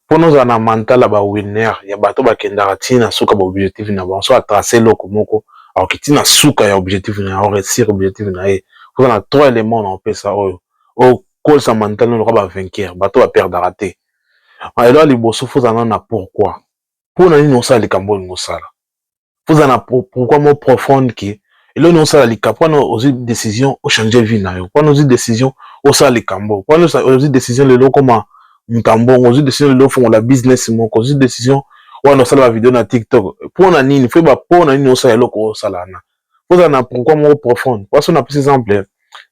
Mpona ozala na mental ya bawinner, ya bato bakendaka ntina suka baobjectif na bango, so atrace eloko moko, akoki ntina suka ya objectif na ye, aréussir objectif na ye. Oza na trois éléments na opesa oyo okolisa mental no lokola bavainqueur, bato baperdaka te. Eloko ya liboso, faut ozala nano na pourquoi. Mpona nini osala likambo olingi osala? Faut ozala na pourquoi moko profonde ke eloko nini osala likambo, mpona ozwi décision ochange vie na yo, mpona ozwi décision osala likambo, mpona ozwi décision lelo okoma moto ya mbongo, ozwi décision lelo ofongola business moko, ozwi décision wana osala bavideo na TikTok. Mpona nini? Faut yeba mpona nini osala eloko osala wana. Faut ozala na pourquoi moko profonde. Parce napesi exemple: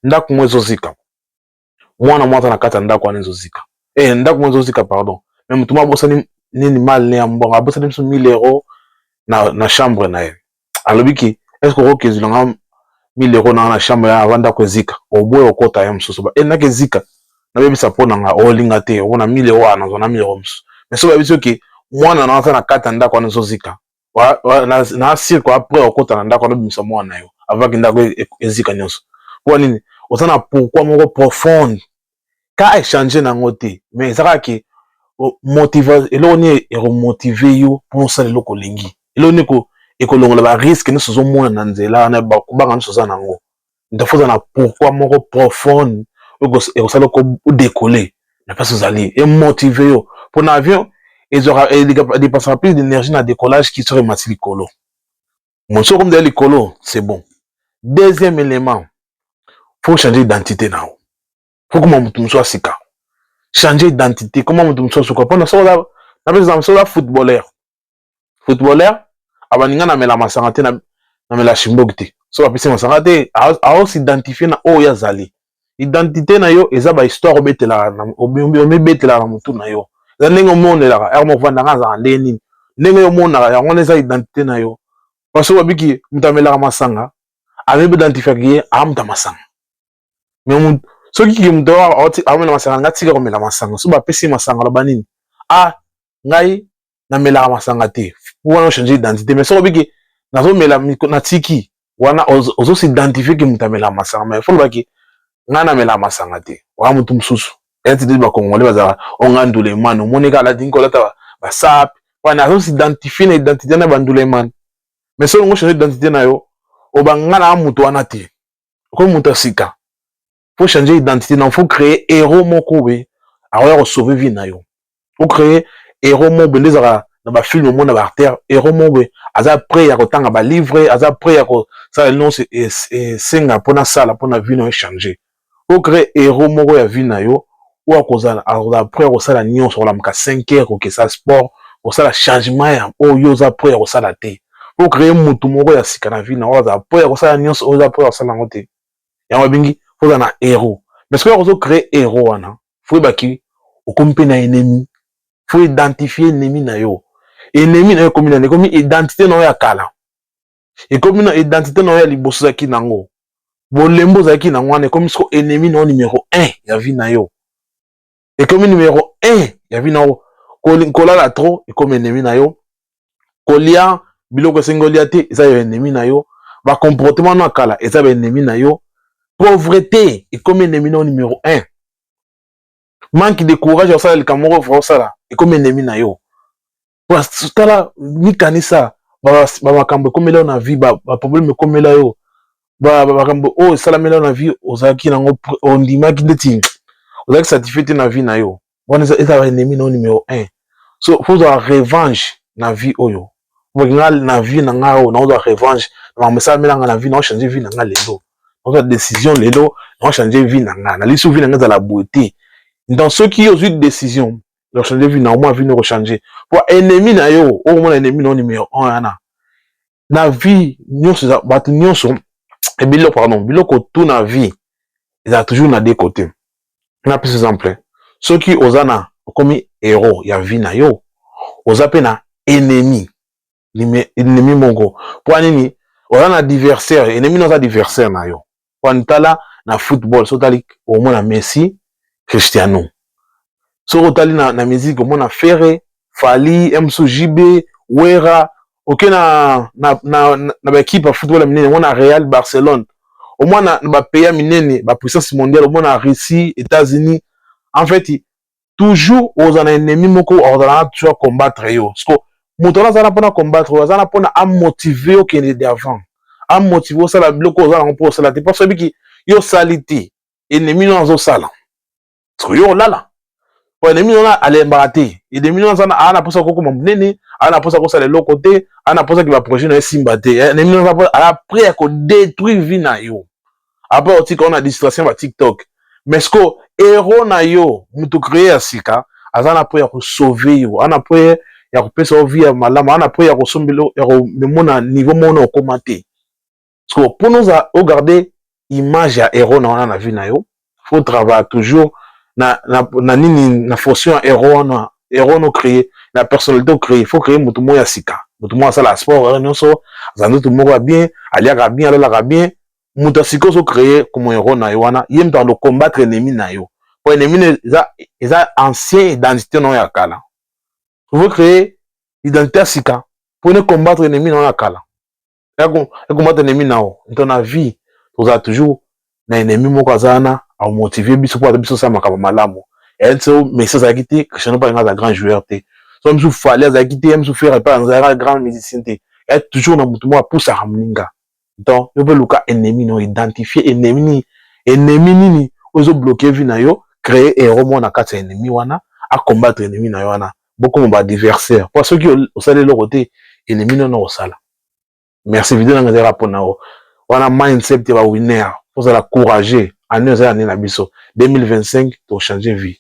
ndako moko ezozika, mwana moko aza na kati ya ndako wana ezozika, ndako moko ezozika, pardon, mais motu moko abosani nini mal ya mbongo, abosani biso 1000 euro na chambre na ye. Alobi ki: "Est ce okoki ezwilanga 1000 euro nanga na chambre ya avant ndako ezika?" Oboya okota ye mosusu e ndako ezika, nabebisa mpo na nga, olinga te omona 1000 euro wana, nazwa na 1000 euro mosusu. Mais soki bayebi soki mwana na aza na kati ya ndako wana ezozika, na sûr ko après okota na ndako wana, obimisa mwana na yo avant que ndako ezika nyonso. Mpo nini? Oza na pourquoi moko profonde ka échange nango te, mais eza kaka ke motive. Eloko nini ekomotive yo mpona osala eloko olingi? Eloko nini ekolongola barisque nyonso ozomona na nzela wana, bakobanga nyonso oza nango? Faut oza na pourquoi moko profonde oyo ekosala odécoller na place ozali, emotive yo. Mpona avion ezwaka, edépensaka plus d'énergie na décollage ki soki emati likolo. Bon, soki okomi likolo, c'est bon. Deuxième élément, faut changer identité na yo. Faut koma motu mosusu asika, changer identité, koma motu mosusu asuka. Mpona soki oza, napesa, soki oza footballeur, footballeur abaninga namela masanga te, namela shimboki te, so bapesi masanga te, aosidentifie na oyo azali. Identité na yo eza bahistoire obetelaka, omibetelaka na motu na yo. Eza ndenge omonelaka ere moko vandanga, azalaka ndenge nini, ndenge yo omonaka yango wana eza identité na yo. Parce que babiki moto amelaka masanga, amiidentifiaka ye aa moto ya masanga. Mais soki kiki moto amela masanga, nga tika komela masanga, so bapesi masanga, aloba nini? "Ah, ngai namelaka masanga te." Wana ochange identité. Mais soki obiki nazomela, natiki wana, ozosidentifie ke moto amelaka masanga. Mais faut lobaki: "Ngai namelaka masanga te." Wana motu mosusu eti nde bakongole bazalaka onga ndulemani, omoni kaka alati kolata basape wana, azosidentifie na identité na bandulemani. Mais soki olingo change identité na yo, oba: "Nga na moto wana te." Okomi moto ya sika. Faut changer identité na, faut créer héros moko boye akoya kosauve vie na yo. Faut créer héros moko boye nde ezalaka na bafilme, omona baacteur, héros moko boye aza prêt ya kotanga balivre, aza prêt ya kosala nyonso esenga mpona asala mpona vie na yo échange. Faut créer héros moko ya vie na yo oyo akozala prêt ya kosala nyonso, kolamuka 5 heures, kokesa sport, kosala changement ya oyo oza prêt ya kosala te. Faut créer motu moko ya sika na vie na oyo azala prêt ya kosala nyonso oyo oza prêt ya kosala yango te. Yango babengi faut ozala na héros. Mais soki ozo créer héros wana, faut oyebaki okomi mpe na ennemi. Faut identifier ennemi na yo. Ennemi na yo ekomi nani? Ekomi identité na yo ya kala, ekomi na identité na yo ya liboso ozalaki nango, bolembo ozalaki nango wana, ekomi siko ennemi na yo numéro 1 ya vie na yo. Ekomi numéro 1 ya vie na yo. Kolala trop ekomi ennemi na yo, kolia biloko esengi olia te eza yo ennemi na yo, bacomportement no ya kala eza baennemi na yo, pauvreté ekomi ennemi na yo numéro 1, manque de courage ya kosala likambo moko osala ekomi ennemi na yo. Tala, mikanisa bamakambo ekomela yo na vie, baproblème ekomela yo, makambo oyo esalamela yo na vie, ozalaki nango, ondimaki ndeti ozalaki satisfait te na vie na yo, wana eza baennemi na yo numéro 1. So faut ozwa revanche na vie oyo. Nga na vie na ngai oyo, naozwa revanche na makambo esalamelanga na vie, naochange vie na nga lelo, naozwa décision lelo, naochange vie na nga, nalisi vie na nga ezala boye te. Donc soki ozwi décision ya kochange vie na omoi, vie na ekochange. Po ennemi na yo oyo omona, ennemi na yo numéro 1 wana na vie nyonso, bato nyonso, biloko, pardon, biloko tout na vie ezala toujours na deux côtés. Napesa exemple: soki oza na, okomi héros ya vie na yo, oza mpe na ennemi, ennemi moko. Mpo nini? Oza na adversaire, ennemi na oza adversaire na yo. Po tala na football, so otali, omona Messi, Cristiano. Soki otali na musique, omona Ferre, Fally, msu JB, Wera. Oke na baekipe ya football ya minene, omona Real, Barcelone. Omona na bapays ya minene, bapuissance mondiale, omona Russie, États-Unis. En fait Toujours ozala na ennemi moko, akozala na toujours combattre yo. Parce moto wana aza na mpona combattre yo, aza na mpona amotive yo okende de avant, amotive osala biloko oza nango mpo osala te, mpo soki yo osali te, ennemi no azosala. Parce yo olala po ennemi wana alembaka te. Ennemi no aza na mposa kokoma monene, aza na mposa kosala eloko te, aza na mposa ki baprojet na yo esimba te. Ennemi no aza prêt ya kodétruire vie na yo. Après otika wana distraction ba TikTok. Mais ce que héros na yo, moto créé ya sika, aza na mpo ya kosauve yo, aza na mpo ya kopesa yo vie ya malamu, aza na mpo ya kosombela, ya komemona niveau moko na okóma te. Parce que mpona oza ogarde image ya héros na wana na vie na yo, faut travailler toujours na nini, na fonction ya héros wana. Héros no créer na personnalité ocréer, faut créer moto moko ya sika, moto moko asala sport nyonso, aza nzoto moko ya bien, aliaka bien, alalaka bien. Moto ya sika ozocréer comme héros na yo wana, ye moto ando combattre ennemi na yo, po ennemi eza ancien identité na yo ya kala. Faut créer identité ya sika mpona combattre ennemi na yo ya kala, ecombattre ennemi na yo. Nto na vie tozala toujours na ennemi moko aza wana, amotive biso mpo ata biso osala makambo malamu. So Messi azalaki te, Cristiano mpe alinga aza grand joueur te. So misu Fally azalaki te, misu Ferre mpe azalaka grand musicien te. Eya toujours na motu moko apusaka moninga. Donc yo mpe luka ennemi na yo, identifie ennemi nini, ennemi nini oyo ezobloke vie na yo. Créer héros moko na kati ya ennemi wana, acombattre ennemi na yo wana, bokoma baadversaire, po soki osali eloko te, ennemi nono kosala. Merci. Video nanga ezalaka mpona yo wana, mindset ya bawinner. Ozala courageux. Année eza année na biso 2025, tochange vie.